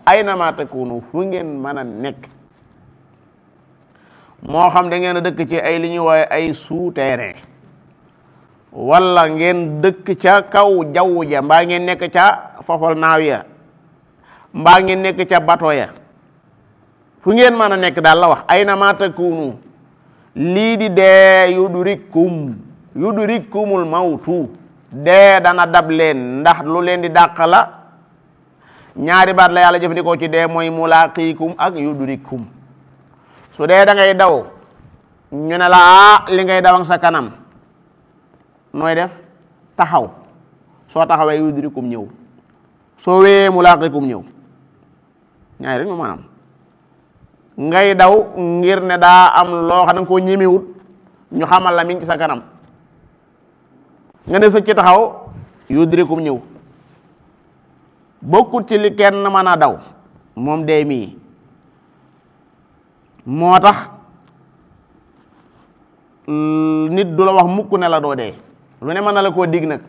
aynama takunu fu ngeen mën a nekk moo xam da ngeen a dëkk ci ay li ñuy woowe ay souterrain wala ngeen dëkk ca kaw jaww ja mbaa ngeen nekk ca fofal naaw ya mbaa ngeen nekk ca bato ya fu ngeen mën a nekk daal la wax aynama takunu lii di dee yudrikumul mawtu dee dana dab leen ndax lu leen di dàq la ñaari baat la yàlla jëfandikoo ci dee mooy mulaaqiikum ak yudrikum su dee da ngay daw ñu ne la li ngay daw ak sa kanam nooy def taxaw soo taxawee yudrikum ñëw soo wéyee mulaaqiikum ñëw ñaari rek mu maanaam ngay daw ngir ne daa am loo xam ne koo ñemewut ñu xamal la mi ngi ci sa kanam nga ne sëcc taxaw yudrikum ñëw bokkut ci li kenn mën a daw moom dee mii moo tax nit du la wax mukk ne la doo dee lu ne mën na la koo dig nag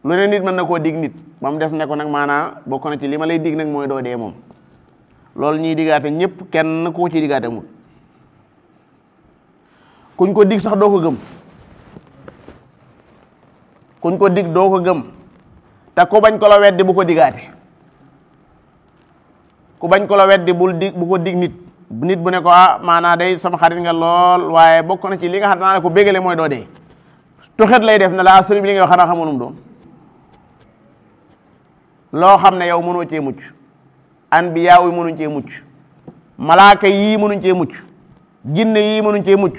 lu ne nit mën na koo dig nit ba mu des ne ko nag maanaa bokk na ci li ma lay dig nag mooy doo dee moom loolu ñuy digaate ñëpp kenn koo ci digaate mul kuñ ko dig sax doo ko gëm kuñ ko dig doo ko gëm te ku bañ ko la weddi bu ko digaate ku bañ ko la weddi bu ko dig nit bu ne ko maanaa day sama xarit nga lool waaye bokk na ci li nga xam naa la ko bégale mooy doo dee toxet lay def ne la sëriñ bi li nga wax xanaa xamoonum doon loo xam ne yow mënoo cee mucc anbiyaa yi mënuñ cee mucc malaaka yii mënuñ cee mucc jinne yii mënuñ cee mucc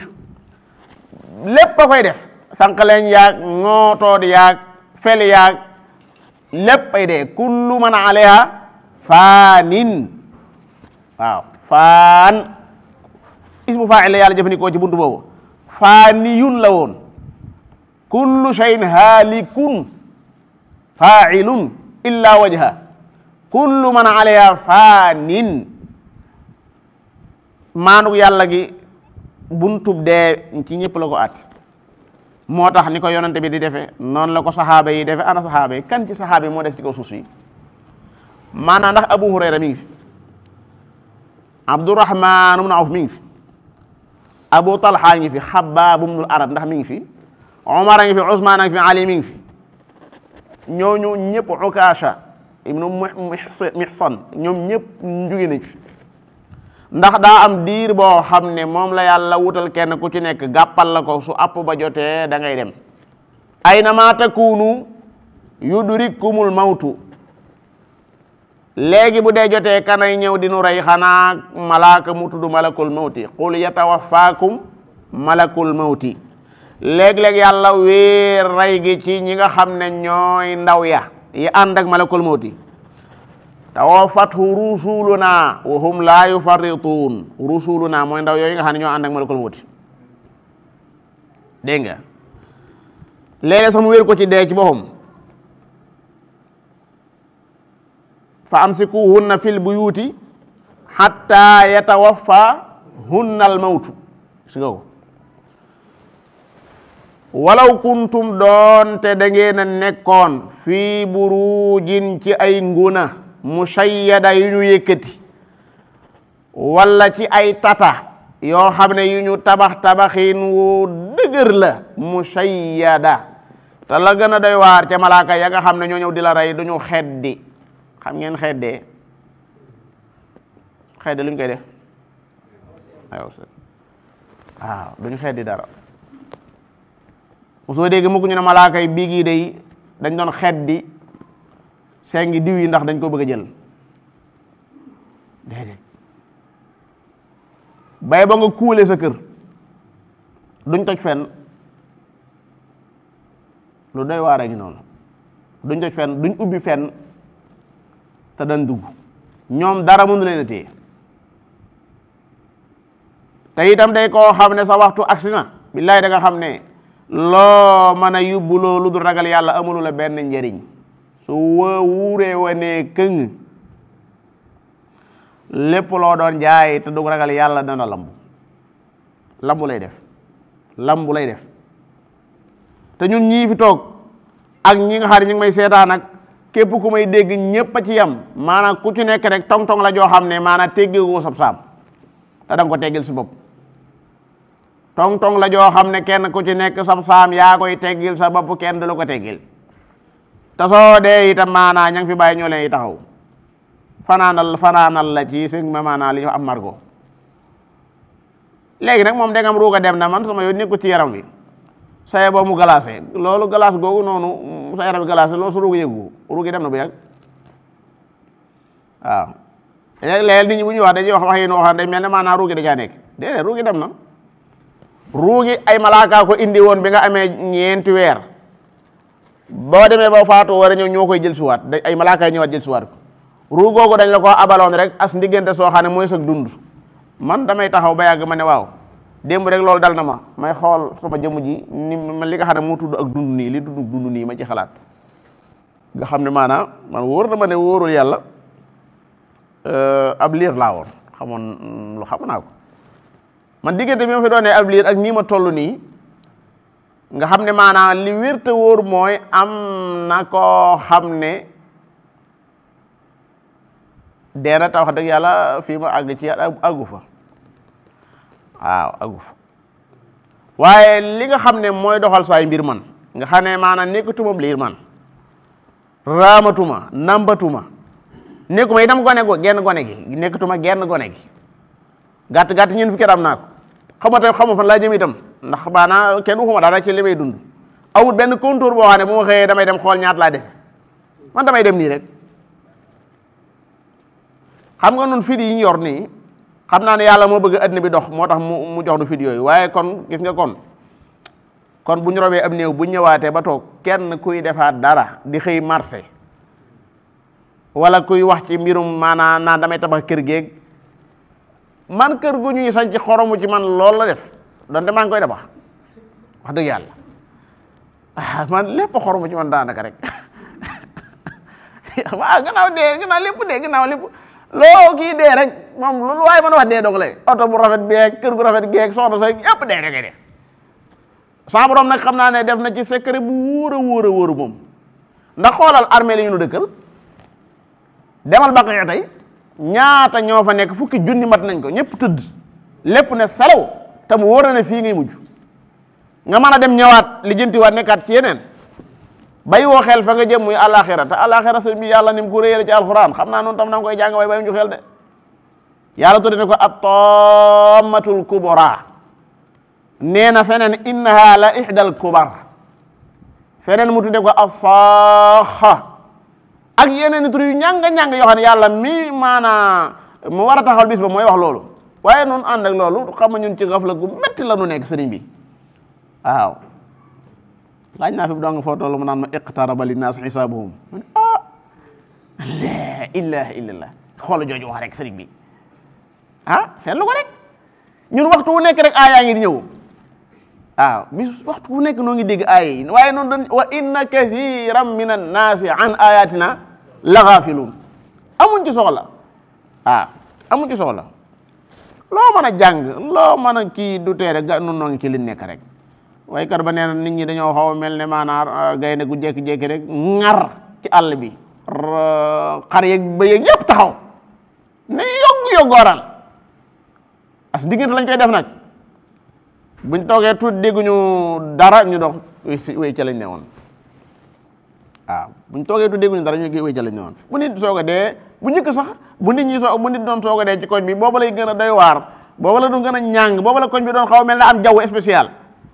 lépp a koy def sànqaleñ yaag ngootood yaag fel yaag lépp ay dee kullu man alayha faanin waaw faan ismu faa'il la yàlla jëfandikoo ci buntu boobu faaniyun la woon kullu shay'in haalikun faa'ilun illa wajha kullu man alayha faanin maanug yàlla gi buntub dee ci ñëpp la ko at moo tax ni ko yonante bi di defee noonu la ko saxaaba yi defee ana saxaaba yi kan ci saxaaba yi moo des ci kaw suuf si maanaam ndax Abu Hurayra mi ngi fi Abdurrahman ibn Awf mi ngi fi Abu Talha ngi fi Xabbaab ibnul Arat ndax mi ngi fi Omar a ngi fi Usmaan a ngi fi Ali mi ngi fi ñooñu ñëpp Ukaasha ibnu Mihsan ñoom ñëpp njugi nañ fi ndax daa am diir boo xam ne moom la yàlla wutal kenn ku ci nekk gàppal la ko su àpp ba jotee da ngay dem aynama takunu yudrikumul mawtu léegi bu dee jotee kanay ñëw di nu rey xanaa malaaka mu tudd malakul mawti qul yatawaffaakum malakul mawti léeg-léeg yàlla wéer rey gi ci ñi nga xam ne ñooy ndaw ya yi ànd ak malakul mawti tawaffathu rusuluna wa hum la yufarritun rusuluna mooy ndaw yooyu nga xam ne ñoo ànd ak malakul mawti dégg nga léeg-léeg sax mu wéer ko ci dee ci boppam fa amsikuhunna fil buyuti hatta yatawaffahunna al mawtu si nga ko walaw kuntum doonte da ngeen a nekkoon fii burujin ci ay nguna mushayyada yu ñu yëkkati wala ci ay tata yoo xam ne yu ñu tabaxin wu dëgër la mushayyada te la gën a doy waar ca malaaka ya nga xam ne ñoo ñëw di la rey duñu xeddi xam ngeen xedde lu ñu koy def waaw duñu xeddi dara soo dégg mukk ñu ne malaaka yi bii gii day dañ doon xeddi sengi diw yi ndax dañ ko bëgg a jël déedéet bay ba nga kuule sa kër duñ toj fenn lu doy waar a ngi noonu duñ toj fenn duñ ubbi fenn te dañ dugg ñoom dara mënu leen a téye te itam day koo xam ne sa waxtu agsi na billaay da nga xam ne loo mën a yóbbu loolu du ragal yàlla amulu la benn njëriñ su wuuree wanee këng lépp loo doon jaay te du ragal yàlla dana lambu lay def te ñun ñii fi toog ak ñi nga xam ne ñu ngi may seetaan ak képp ku may dégg ñépp a ci yam maanaam ku ci nekk rek tong-tong la joo xam ne maanaam teggeewoo sab saam te danga ko teggil si bopp tong-tong la joo xam ne kenn ku ci nekk sab saam yaa koy teggil sa bopp kenn du la ko teggil te soo dee itam maanaa ña ngi fi bàyyi ñoo leen taxaw fanaanal la ci sëñ ma maanaa li ñu am margo léegi nag moom dangam ruuga dem na man sama yoon nekku ci yaram wi saye boo mu glacé loolu glace googu noonu sa yaram bi glacé loolu su ruuga yëgu ruugi dem na bu yàgg waaw léeg-léeg nit ñi bu ñuy wax dañuy wax yéen waxaan day mel ne maanaa ruugi da caa nekk déedéet ruugi dem na ruugi ay malaaka ko indi woon bi nga amee 4 weer boo demee ba faatu war a ñëw ñoo koy jël suwaat da ay malaaka yi ñëwaat jël suwaat ko ruu googu dañ la ko abaloon rek as ndiggante soo xam ne mooy sag dund man damay taxaw ba yàgg ma ne waaw démb rek loolu dal na ma may xool sama jëmm ji ni man li nga xam ne moo tudd ak dund nii li tudd dund nii ma ci xalaat nga xam ne maanaam man wóor na ma ne wóorul yàlla ab liir laa woon xam naa ko man diggante bi ma fi doonee ab liir ak nii ma toll nii nga xam ne maanaam li wér te wóor mooy am na koo xam ne deena ta wax dëgg yàlla fii ma àgg ci àggu fa waaw àggu fa waaye li nga xam ne mooy doxal saay mbir man nga xam ne maanaam nekkatuma liir man raamatuma nambatuma nekkuma itam genn gone gi nekkatuma genn gone gi gàtt ñeen fukki at am naa ko xamu fan laa jëm itam ndax maanaam kenn waxuma dara ci li may dund awut benn contour boo xam ne bu ma xëyee damay dem xool ñaat laa dese man damay dem nii rek xam nga nun fit yi ñu yor nii xam naa ne yàlla moo bëgg adduna bi dox moo tax mu jox du fit yooyu waaye kon gis nga kon bu ñu robee ab néew bu ñëwaatee ba toog kenn kuy defaat dara di xëy marché wala kuy wax ci mbirum maanaam naan damay tabax kër géeg man kër gu ñuy sañ ci xoromu ci man loolu la def donte maa ngi koy tabax wax dëgg yàlla man lépp xoromu ci man daanaka rek waaw gannaaw lépp loo kii dee rek moom loolu waaye mën a wax dee dong lay oto bu rafet beeg kër gu rafet geeg soxna sa yëpp dee rek de sa borom nag xam naa ne def na ci secret bu wóor a moom ndax xoolal armée la ñu nu dëkkal demal Baqiya tey ñaata ñoo fa nekk fukki junni mat nañ ko ñëpp tëdd lépp ne salaw te mu wóor na ne fii ngay mujj nga mën a dem ñëwaat li jëntiwaat nekkaat ci yeneen bay woo xel fa nga jëm muy àlaxira te àlaxira sëñ bi yàlla ni mu ko réyale ci alxuraan xam naa noonu tam na nga koy jàng way bay mu xel de yàlla tudde ne ko at-tammatul kubra nee na feneen innaha la ihdal kubar feneen mu tudde ko as-saxa ak yeneen tur yu ñàng yoo xam ne yàlla mi maanaa mu war a taxawal bis ba mooy wax loolu waaye noonu ànd ak loolu xam nga ñun ci xafla gu metti la nu nekk sëriñ bi waaw laaj naa fi bu dong foo toll mu naan ma iqtaraba linnaas xisaabuhum la ilaha illallah xoolu jooju wax rek sëriñ bi seetlu ko rek ñun waxtu wu nekk rek aayaa ngi di ñëw waaw bis waxtu wu nekk noo ngi dégg aaya yi waaye noonu doon wa inna kathiran min annaasi an ayatina la gaafiluun amuñ ci soxla amuñ ci soxla loo mën a jàng loo mën a kii du tee rek nun noo ngi ci li nekk rek waykat ba nee na nit ñi dañoo xaw a mel ne maanaam gaynde gu jékki-jékki rek ŋar ci àll bi xar yeeg ba yeeg yëpp taxaw ne yoggooral as diggante lañ koy def nag buñ toogee tuuti dégguñu dara ñu dox wéy ca lañ ne woon buñ toogee tuuti dégguñu dara ñu wéy ca lañ ne woon bu nit soog a dee bu njëkk sax bu nit doon soog a dee ci koñ bi booba lay gën a doy waar booba la du gën a ñàng booba la koñ bi doon xaw a mel ne am jaww spécial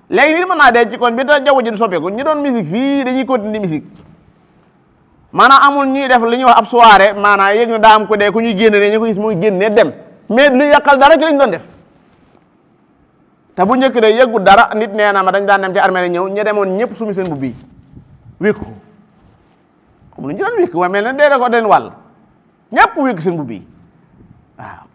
léegi nit mën naa dee ci koñ bi te jaww ji du soppeeku ñi doon musique fii dañuy continuer di musique maanaam amul ñuy def li ñuy wax ab soirée maanaam yëg na daa am ko dee ku ñuy génne ne ñu ko gis muy génne dem mais lu yàqal dara ci lañ doon def te bu njëkk de yëggu dara nit nee na ma dañ daan dem ci armée la ñëw ña demoon ñëpp sumi seen mbubb yi wékku xam lu ñu doon wékk waaye mel na dee da ko den wàll ñëpp wékk seen mbubb yi waaw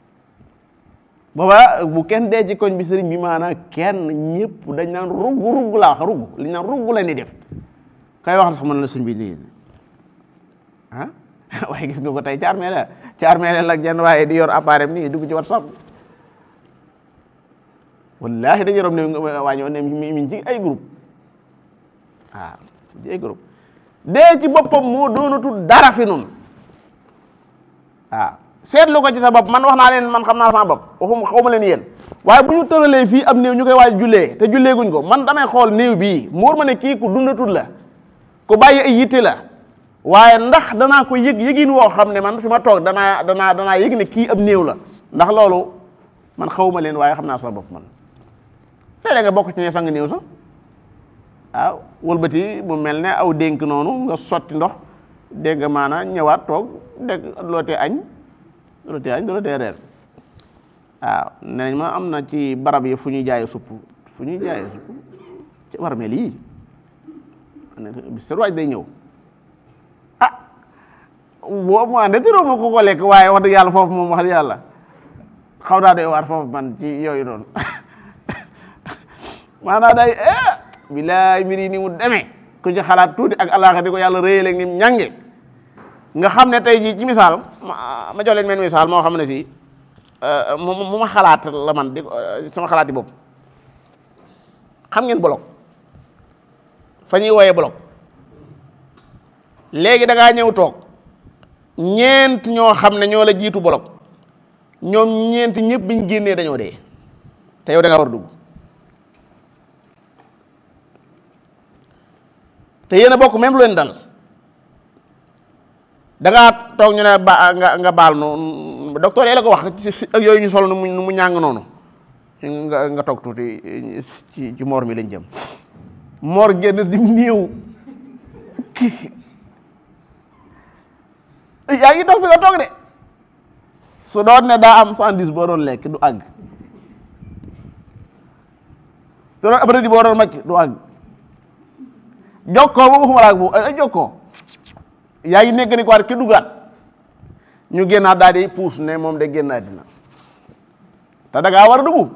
booba bu kenn dee ci koñ bi sëriñ bi maanaam kenn ñëpp dañ naan rugg laa wax rugg li ñu naan rugg la ni def kay wax sax mën la sëñ bi nii waaye gis nga ko tey ci armée la jenn waaye di yor appareil nii dugg ci WhatsApp wallahi dañu rom ne waañoo ne mi ci ay groupe ci ay groupe dee ci boppam moo doonatul dara fi nun waaw seetlu ko ci sa bopp man wax naa leen man xam naa sama bopp xaw ma leen yéen waaye bu ñu tëralee fii am néew ñu koy waaj jullee te jullee guñ ko man damay xool néew bii muur ma ne kii ku dundatul la ku bàyyi ay yitte la waaye ndax danaa ko yëgin woo xam ne man fi ma toog danaa yëg ne kii ab néew la ndax loolu man xawma leen waaye xam naa sama bopp man léeg-léeg nga bokk ci ñe sang néew sax waaw wëlbati mu mel ne aw dénk noonu nga sotti ndox dégg nga maana ñëwaat toog dégg lootee añ dootee reer waaw nee nañ ma am na ci barab yi fu ñuy jaaye supp ci warmeel yi bis sa waaj day ñëw boo mu ànde tëroo ma ko lekk waaye wax dëgg yàlla foofu moom wax dëgg yàlla xaw daa doy waar foofu man ci yooyu noonu maanaam day bilaay mbir yi ni mu demee ku ci xalaat tuuti ak àllaaxa di ko yàlla rëyaleeg ni mu ñànge nga xam ne tey jii ci misaal ma jox leen men misaal moo xam ne si mu ma xalaat la man di sama xalaat yi bopp xam ngeen bolok fa ñuy wooyee bolok léegi da ngaa ñëw toog ñeent ñoo xam ne ñoo la jiitu bolok ñoom ñeent ñëpp biñ génnee dañoo dee te yow da nga war a dugg te yéen a bokk même lu leen dal da ngaa toog ñu ne nga baal no docteur yi la ko wax ak yooyu ñu sol nu mu ñàng noonu nga toog tuuti ci moor mi lañ jëm moor génn di néew yaa ngi toog fi nga toog de su doon ne daa am 110 boo doon lekk du àgg su doon abradi boo doon macc du àgg jokkoo ba waxuma laak bu jokkoo yaa ngi nekk ni ko war ki duggaat ñu génnaat daal di puus ne moom de génnaat dina te da ngaa war a dugg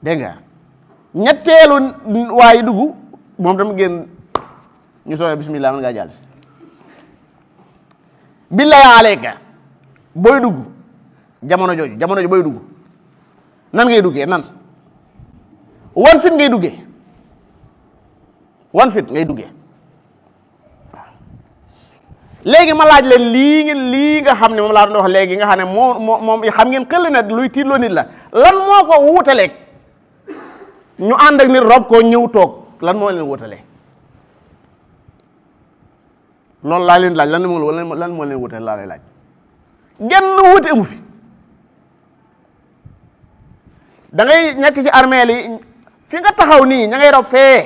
dégg nga ñetteelu waaye dugg moom tam génn ñu soobee bismillah mën ngaa jàll si billahi aleyka booy dugg jamono ji booy dugg nan ngay duggee nan wan fit ngay duggee léegi ma laaj leen lii nga xam ne moom laa doon wax léegi nga xam ne moom xam ngeen xel na luy tiitloo nit la lan moo ko wuutaleeg ñu ànd ak nit rob ko ñëw toog lan moo leen wuutalee loolu laa leen laaj lan moo leen wutale laa lay laaj genn wuute amu fi da ngay ñekk ci armeel yi fi nga taxaw nii ña ngay rob fee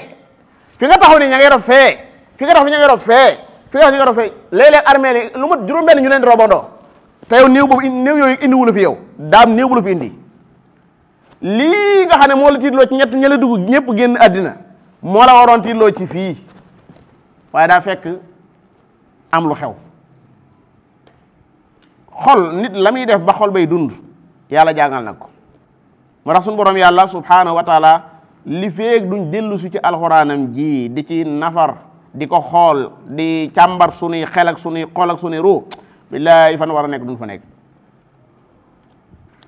fi nga taxaw nii ña ngay rob fee fi nga taxaw ña ngay rob fee fi nga taxaw ña ngay rob fee léeg-léeg armeel yi lu mat juróom-benn ñu leen di robandoo te yow néew boobu néew yooyu indiwu la fi yow daam néew bu la fi indi lii nga xam ne moo la tiitloo ci ñett ña la dugg ñëpp génn àddina moo la waroon tiitloo ci fii waaye daa fekk am lu xew xol nit la muy def ba xol bay dund yàlla jàngal nag ko moo tax suñu borom yàlla subhanahu wa taala li feeg duñ dellu si ci alxuraanam ji di ci nafar di ko xool di càmbar sunuy xel ak sunuy xol ak sunuy ruu billaahi fan war a nekk duñ fa nekk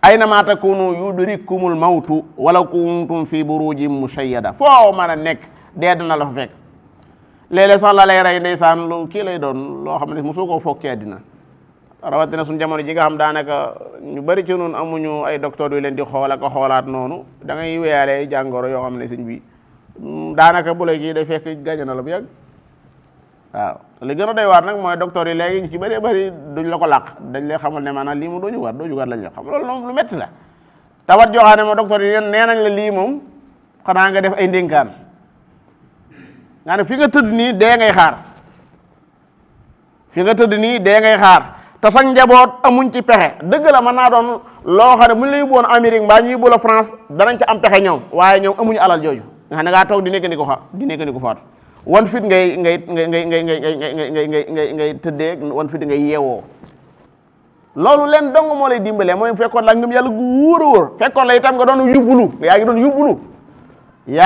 aynama takunu yudrikkumul mawtu walaw kuntum fi burujin mushayyada foo mën a nekk dee dina la fa fekk léeg-léeg sax la lay rey ndeysaan lu kii lay doon loo xam ne mosoo koo foog ci àddina rawatina suñu jamono ji nga xam daanaka ñu bari ci noonu amuñu ay docteur yu leen di xool ak xoolaat noonu da ngay weyaale jàngoro yoo xam ne sëñ bi daanaka bu lay kii day fekk gàññe na la bu yàgg waaw li gën a doy waar nag mooy docteur yi léegi ñu ci bari bari duñ la ko làq dañ lay xamal ne maanaam lii moom doo jugaat lañ la xam loolu moom lu métti la tawat joo xam ne ma docteur yi nee nañ la lii moom xanaa nga def ay ndénkaan nga ne fi nga tëdd nii dee ngay xaar te sax njaboot amuñ ci pexe dëgg la mën naa doon loo xam ne bu ñu la yóbbuwoon Amérique mbaa ñu yóbbu la France danañ ca am pexe ñoom waaye ñoom amuñu alal jooju nga xam ne ngaa toog di nekk ni ko faatu wan fit ngay tëddee wan fit ngay yeewoo loolu leen dong moo lay dimbalee mooy fekkoon la ngëm yàlla gu wóor a wóor fekkoon la itam nga doon yubbulu yaa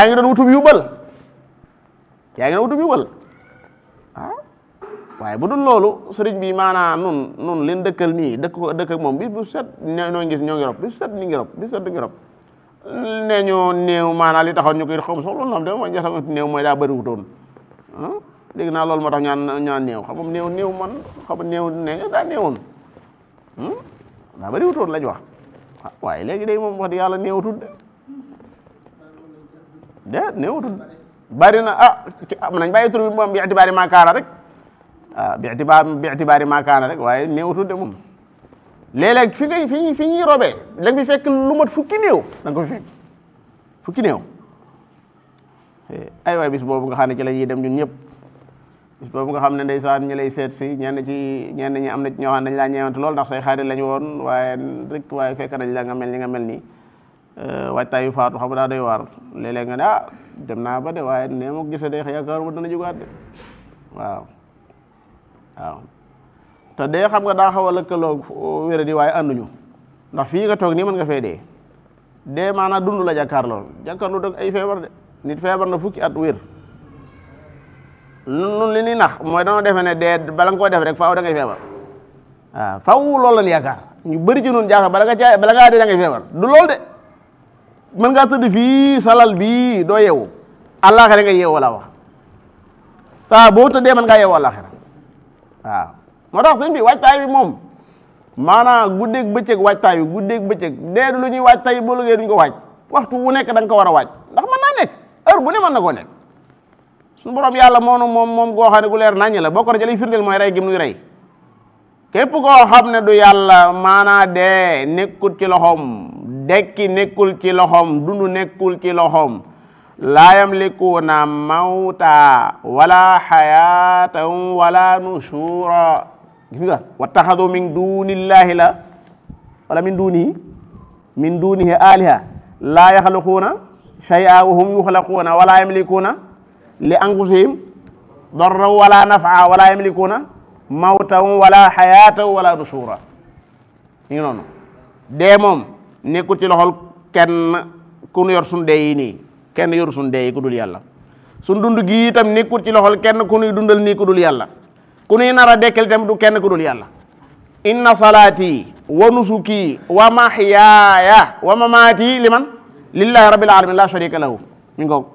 ngi doon wutub yubal waaye bu dul loolu sëriñ bi maanaam nun leen dëkkal nii dëkk ak moom bis bu set ñoo gis ñoo ngi rob bis bu set ni ngi rob bis bu set ngi rob nee ñu néew maanaam li taxoon ñu koy xam sax loolu de mooy njëriñ néew mooy daa bëriwutoon dégg naa loolu moo tax ñaan néew xam nga néew man xam nga néew ne daa néewoon daa bëriwutoon lañ wax waaye léegi day moom wax di yàlla néewutul de néewutul bari na am nañ bàyyi tur bi moom bi itibaari maakaana rek bi itibaari maakaana rek waaye néewutul de moom léeg-léeg fi ñuy robee da nga fi fekk lu mat fukki néew da nga ko fi fekk fukki néew ay waay bis boobu nga xam ne ci la ñuy dem ñun ñëpp bis boobu nga xam ne ndeysaan ñi lay seet si ñenn ñi am na ci ñoo xam ne dañ laa ñeewante lool ndax say xarit lañu woon waaye fekk nañ la nga mel ni nga mel nii waajtaayu faatu xam daa doy waar léeg-léeg nga ne dem naa ba de waaye nee ma gisee day yaakaar ma dana jógaat de waaw te dee xam nga daa xaw a lëkkaloo wéra di waaye ànduñu ndax fii nga toog nii mën nga fee dee maanaam dund la jàkkaarloo dëgg ay feebar de nit feebar na fukki at wér nun li ni nax mooy danoo defe ne dee bala nga koo def rek faaw da ngay feebar waaw faaw loolu lañ yaakaar ñu bëri ci noonu jaaxal bala ngaa dee da ngay feebar du loolu de mën ngaa tëdd fii salal bii doo yeewu àllaaxira nga yeewu wala wax saa boo tëddee mën ngaa yeewu àllaaxira waaw moo tax sëñ bi waajtaay bi moom maanaam guddeeg bëccëg waajtaay bi guddeeg bëccëg dee du lu ñuy waaj tay boo liggéey duñ ko waaj waxtu wu nekk da nga ko war a waaj ndax mën naa nekk heure bu ne mën na koo nekk suñu borom yàlla moom goo xam ne gu leer naññ la bokk na ci lay firndeel mooy rey gim nuy rey képp koo xam ne du yàlla maanaa dee nekkul ci loxoom dekki nekkul ci loxoom dundu nekkul ci loxoom laa yamlikuuna mawta wala xayaatan wala nushura gis nga wattaxadu min dunillahi la wala min dunihi aliha laa yaxluquuna shay'a wa hum yuxlaquuna wala yamlikuuna li anfusihim darran wala naf'a wala yamlikuuna mawtan wala xayaatan wala nushura ñu ngi noonu dee moom nekkul ci loxol kenn ku nu yor suñ dee yi nii kenn yoru suñ dee yi ku dul yàlla suñ dund gi itam nekkul ci loxol kenn ku nuy dundal nii ku dul yàlla ku nuy nar a dekkal itam du kenn ku dul yàlla inna salaati wa nusuki wa mahyaaya wa mamaati liman lillahi rabbil alamin la sharika lahu mi ngoog